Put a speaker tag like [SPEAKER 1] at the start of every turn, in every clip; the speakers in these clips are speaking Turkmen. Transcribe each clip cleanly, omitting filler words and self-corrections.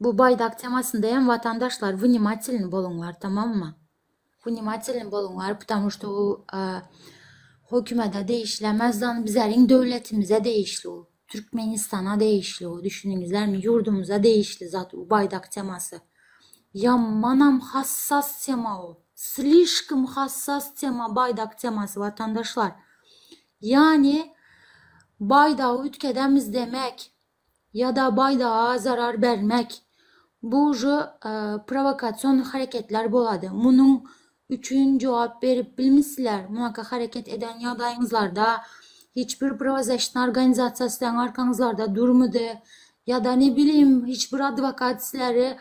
[SPEAKER 1] Bu baýdak temasynda hem watandaşlar wnimatilny boluňlar tamammy? Wnimatilny boluňlar putamu şto u hökümede degişlemez dan bizeriň döwletimize degişli u. Türkmenistana degişli u düşündiňizlermi ýurdumyza degişli zat u baýdak temasy. Ýamanam hassas tema u. Slişkim hassas tema baýdak temasy watandaşlar. Ýani baýdagy üýtgedemiz demek ýa-da baýdaga zarar bermek bu uje prowokasion hareketler bolady. Munuň üçin jogap berip bilmisiler. Munaka hareket eden ýagdaýyňyzlarda hiç bir prawozaşitna organizasiýa siziň arkaňyzlarda durmady ýa-da ne bileyim hiç bir adwokat sizleri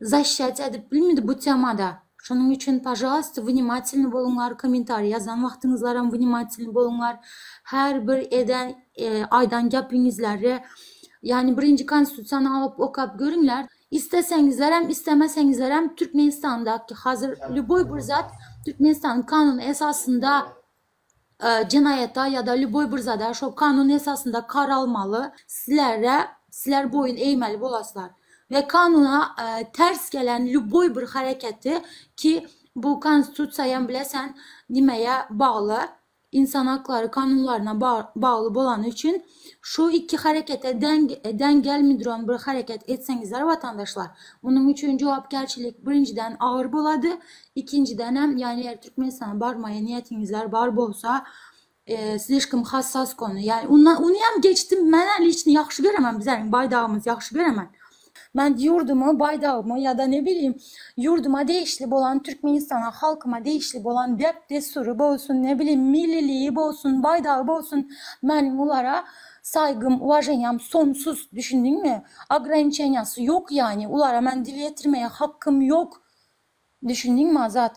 [SPEAKER 1] Zaşşat edip bilmedi bu temada. Şonuň üçin pažalsta wnimatilny boluňlar kommentariý ýazan wagtyňyzlaram wnimatilny boluňlar her bir eden aýdan gepiňizleri ýagny birinji konstitusiýany alyp okap görüňler isleseňizlerem islemeseňizlerem Türkmenistandaky hazir lýuboý bir zat Türkmenistanyň kanuny esasynda jenaýata ýa-da lýuboý bir zada şol kanun esasynda karalmaly, sizlere sizler boýun egmeli bolaslar we kanuna ters gelen lýuboý bir hareketi ki bu konstitusiýaýam bilesen nimeýe bagly insan haklary kanunlaryna bagly bolany üçin şu iki harekete deň deň gelmiduran bir hareket etseňizler watandaşlar munuň üçin jogapkärçilik birinjiden agyr bolady Ikinjidenem, ýani eger Türkmenistana barmaýa niýetiňizler bar bolsa, slişkom hassas kony. Ýani undan unyam geçdim, menä liçni ýagşy göremen bizäriň baýdagymyzy ýagşy göremen. Men ýurdumy, baýdagymy ýa-da ne bileyim ýurduma degişli bolan Türkmenistana, halkyma degişli bolan däp-dessury bolsun, ne bileyim milliligi bolsun, baýdagy bolsun, meniň ulara saýgym, uwaženiýam sonsuz, düşündiňmi? Ograniçeniýasy ýok ýani, ulara men dil ýetirmeye hakkym ýok. Düşündiňmi Azat?